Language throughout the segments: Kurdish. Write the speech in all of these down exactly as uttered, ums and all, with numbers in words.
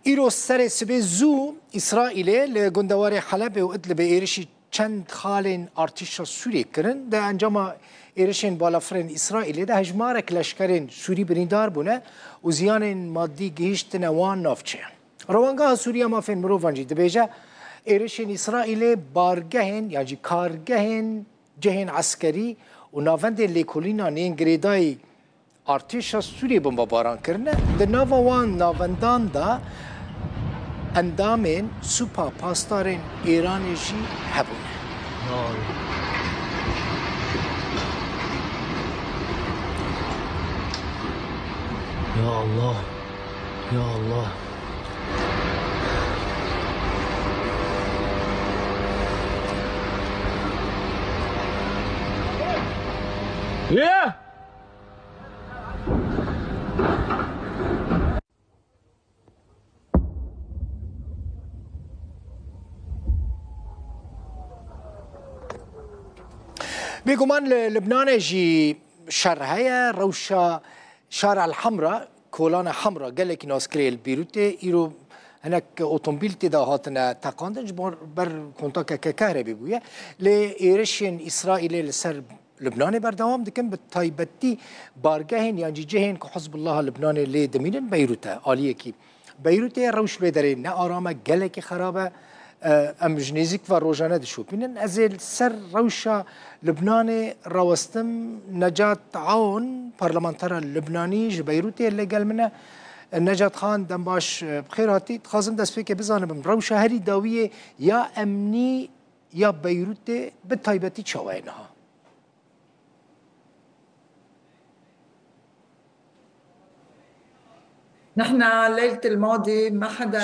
Îro serê sibê zû Îsraîlê li gundewarê Helebê û Idlibê êrişî çend xalên artêşa Sûriyê kirin. Di encama êrişên balafirên Îsraîlê de hejmarek leşkerên Sûrî birîndar bûne û ziyanên madî gihîştine wan navçeyan. Rewangeha Sûrî ya Mafên Mirovan jî dibêje, êrişên Îsraîlê bargehên yan jî kargehên cihên eskerî û navendên lêkolînan yên girêdayî artêşa Sûriyê bombebaran kirine. Di nava wan navendan de endamên Supa Pasdarên Êranê jî hebûne. Ya Allah. Ya Allah. Bêguman li Libnanê jî şer heye. Rewşa Şar El Hemra, Kolana Hemra, gelekî naskirê li Beyrûtê, îro hinek otomobîl tê de hatine teqandin, ji bo ber kontakeke kehrebê bûye. Lê êrişên Îsraîlê li ser Libnanê berdewam dikin, bi taybetî bargehên yan jî cihên ku Hizbullaha Libnanê lê dimînin Beyrût e, aliyekî Beyrûtê. Rewş wê derê ne aram e, gelekî xerab e. E, em ji nêzîk ve rojane dişopînin. Ez ê li ser rewşa Libnanê rawestim. Necat Aon, parlamentera Libnanî ji Beyrûtê li gel min e. E, Necat Xan, dem baş, e, bi xêr hatî. Dixwazim destpêkê bizanibim, rewşa herî dawiyê ya emnî ya Beyrûtê bi taybetî çawa ye niha?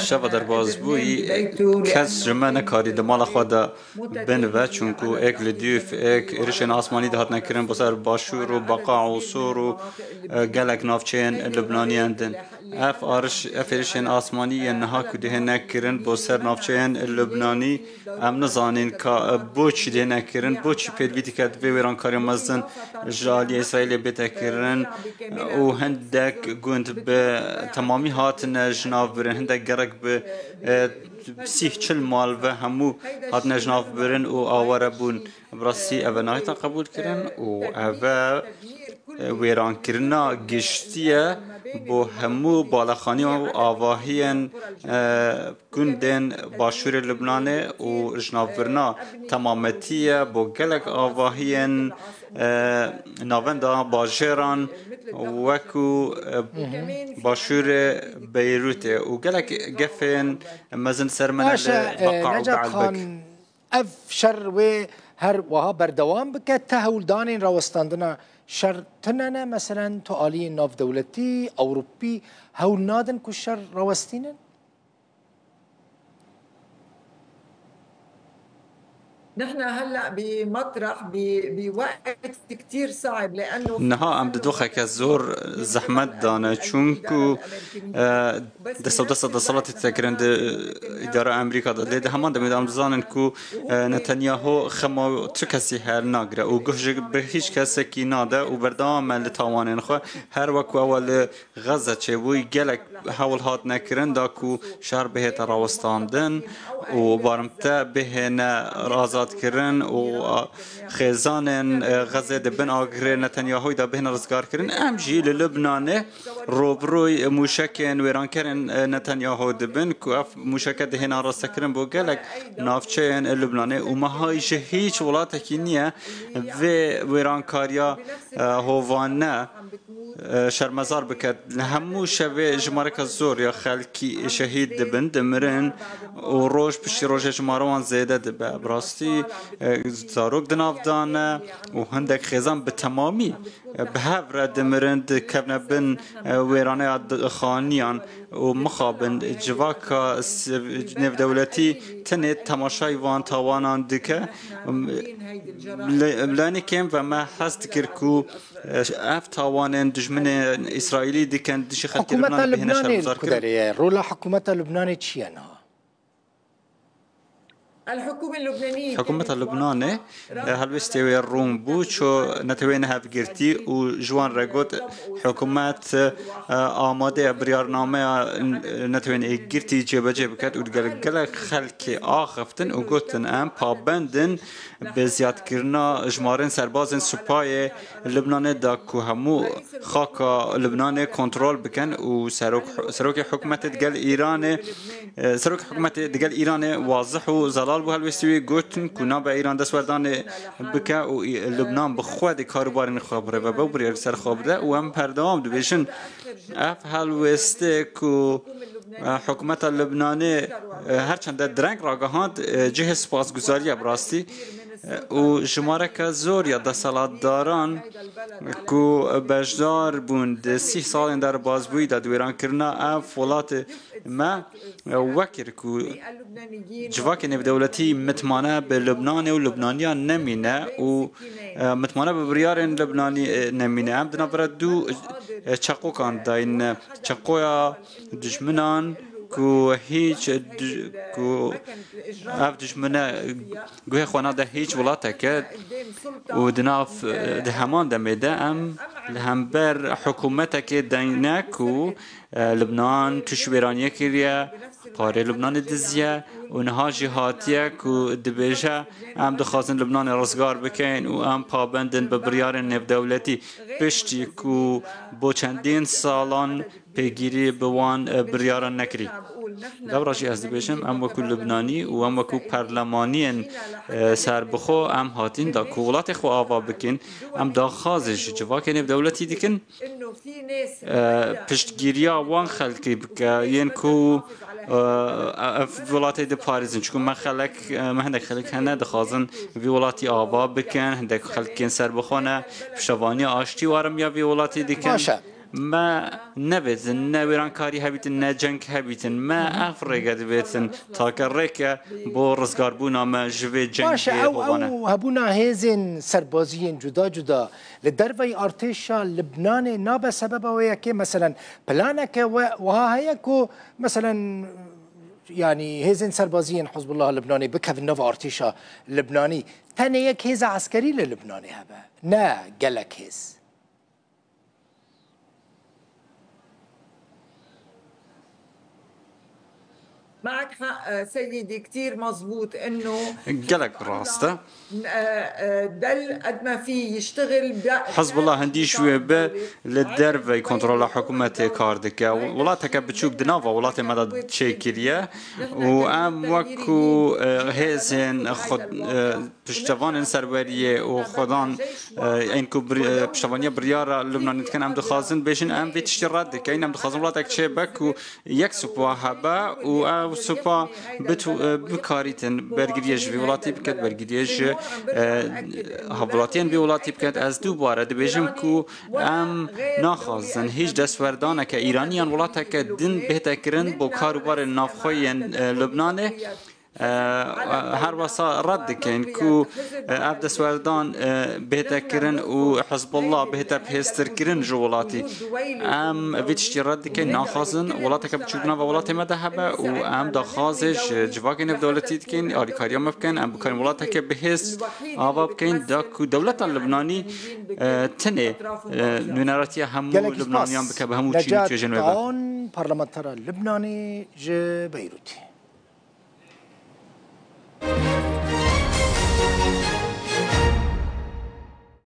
Şeva derbasbûyî kes ji me nekarî di mala xwe de binive, çunku êk li dûv, êk êrişên asmanî dihatine kirin bo ser Başûr û Beqa û Sor û, e, gelek navçeyên Libnaniyan din. Ev ariş-, ev êrişên asmanî yên niha ku dihêne kirin bo ser navçeyên Libnanî, em nizanin ka, e, bo çi dihêne kirin, bo çi pêdivî dike divê wêrankariya mezin ji aliyê Îsraîlê bête kirin û hindek gund bi temamî hatine ji nav birin, hindek gerek bi, e, sîh çil mal ve hemû hatine ji nav birin û aware bûn. Bi rastî ev e nahêta qebûl kirin û ev e, e, wêrankirina giştî ye bo hemû balexaniya û avahiyên, e, gundên başûrê Libnanê û jinavbirina temametî ye bo gelek avahiyên, e, navenda bajêran wekû, e, başûrê Beyrûtê û gelek gefên mezin ser me ne Baş e, li e, Beqa û Necat Be'elbek. Xan, ev şer wê her wiha berdewam bike? Te hewldanên rawestandina şer tune ne? Meselen, tu aliyên navdewletî, ewropî hewl nadin ku şer rawestînin? نحن هلأ بمطرح، ب-، بوقت كتير صعب، لأنه في Niha em di doxeke zor zehmet de ne, çunku, e, dest û dest deselatê tê kirin di îdara Amerîka de. Lê di heman demê de em dizanin ku, e, Netanyahu xema tu kesî her nagire û guh ji bi hîç kesekî nade û berdewam e li tawanên xwe. Her wek ku ew li Xeze çêbûyî, gelek hewl hatine kirin da ku şer bihête rawestandin û barmte bihêne azadkirin û, a, xêzanên, e, Xezê di bin agirê Netanyahu'yî de bihêne rizgarkirin. Em jî li Libnanê robrûyê mûşekên wêrankerên, e, Netanyahu dibin ku ev mûşeke dihêne arastekirin bo gelek navçeyên Libnanê û meha ji hîç welatekî niye vê wêrankariya, e, hovane, e, şermezar bike. Li hemû şevê jimareke zor ya xelkî şehîd dibin, dimirin û roj piştî rojê jimara wan zêde dibe. Bi rastî, e, zarok di nav de ne û hindek xêzan bi temamî, e, bi hev re dimirin, dikevne bin, e, wêraneya di-, xaniyan û mixabin civaka s-, nêvdewletî tenê temaşayî van tawanan dike. Li, li layenê kêm ve me hez dikir ku, e, ev tawanên dijminên Îsraîlî dikin dijî xelkê Libnanê bihêne şermezarkirin. Hikûmeta Libnanê ku derê ye? Rola hikûmeta Libnanê çi ye niha? Hikûmeta Lubnanê, e, helwestê wê rûn bû, ço neteweyên hevgirtî û ji wan re got, hikûmet, e, amade ye biryarnameya, e, neteweyên êkgirtî cêbecê biket û digel gelek xelkê axiftin û gotin, em pabend in bi ziyadkirina jimarên serbazên supayê Lubnanê da ku hemû xaka Lubnanê kontrol bikin û serok, serokê hikûmetê digel Îranê, e, serokê hikûmetê digel Îranê wazih û zelal bû, helwestî wî gotin ku nabe Îran destwerdanê bike û Î-, Lubnan bi xwe dê karûbarên xwe birêve be û biryar ser xwe bide û em berdewam dibêjin ev helwestê ku, e, hikûmeta Lubnanê, e, her çende direng ragihand, e, cihê spasguzariya bi rastî, e, û jimareke zor ya desthilatdaran ku beşdar bûn di sîh salên derbazbûyî de di wêrankirina ev welatê me, e, wekir ku civakê nêvdewletî mitmane bi Lubnanê û Lubnaniyan nemîne û, e, mitmane bi biryarên Lubnanî, e, nemîne. Em di navbera du, e, çeqokan de yin. Çeqoya dijminan ku hîç di-, ku ev dijmine guhê xwe nade hîç welateke û di nav, e, di heman demê de em li hember hikûmetekê deyne ku, e, Lubnan tişt wêraniyê kiriye, parê Lubnanê diziye û niha jî hatiye ku dibêje, em dixwazin Lubnanê rizgar bikeyn û em pabend in bi biryarên nêvdewletî. Piştî ku bo çendîn salan pêgîrî bi wan, e, biryaran nekirî. Dewra jî ez dibêjim, em wekû Lubnanî û em wekû perlemaniyên, e, serbixwe em hatin da ku welatê xwe ava bikin, em daxwazê ji civakê nêvdewletî dikin, e, piştgiriya wan xelkî bike, yên ku, e, ev welatê diparêzin. Çunku me xelek, e, me hindek xelk hene dixwazin vî welatî ava bikin, hindek xelkên serbixwe ne, piştevaniya aştî û aramiya vî welatî dikin. Baş e. Me nevêtin, ne wêrankarî hebîtin, ne ceng hebîtin. Me ev rêge divêtin, take rêke bo rizgarbûna me ji vê cengê hovane. Baş e, ew, ew hebûna hêzên serbaziyên cuda cuda li derveyî artêşa Libnanê nabe sebeba wê yekê? Meselen, planeke we wiha heye ku, meselen, yanî hêzên serbaziyên Hizbullah Libnanê bikevin nava artêşa Libnanî, tenê yek hêza eskerî li Libnanê hebe, ne gelek hêz? معك حق سيدي، كتير مزبوط إنه Gelek rast e. دل قد ما في يشتغل. Hizbullah hindî ji wê bi li dervey kontrola hikûmetê kar dike. Welateke biçûk di nava welatê me de çêkiriye û em wekû, e, hêzên xwe, e, piştevanên serweriyê û xwedan, e, ên ku bir-, e, piştevaniya biryara Lubnanê dikin, em dixwazin bêjin, em vê tiştî red dikeyin, em dixwazin welatek çêbe ku yek supa hebe û ew supa bitu-, e, bikarîtin bergiriyê ji vî welatî biket, bergiriyê ji, e, hevwelatiyên vî welatî biket. Ez dubare dibêjim ku em naxwazin hîç destwerdaneke Îranî yan welateke din bihête kirin bo kar û barên navxwe yên, e, Lubnanê. E, her wesa red dikin ku, e, ev destwerdan, e, bihête kirin û Hizbullah bihête bihêztirkirin ji welatî. Em vî tiştî red dikin, naxwazin welateke biçûk di nava welatê me de hebe û em daxwazê ji civakê nêvdewletî dikin, alîkariya me bikin, em bikarin welateke bihêz ava bikin, da ku dewleta Libnanî, e, tenê, e, nûneratiya hemû Lubnaniyan bike, bi hemû çîn û cihên wê be. Gelekî spas. Necat Taun, parlamentera Libnanê ji Beyrûtê.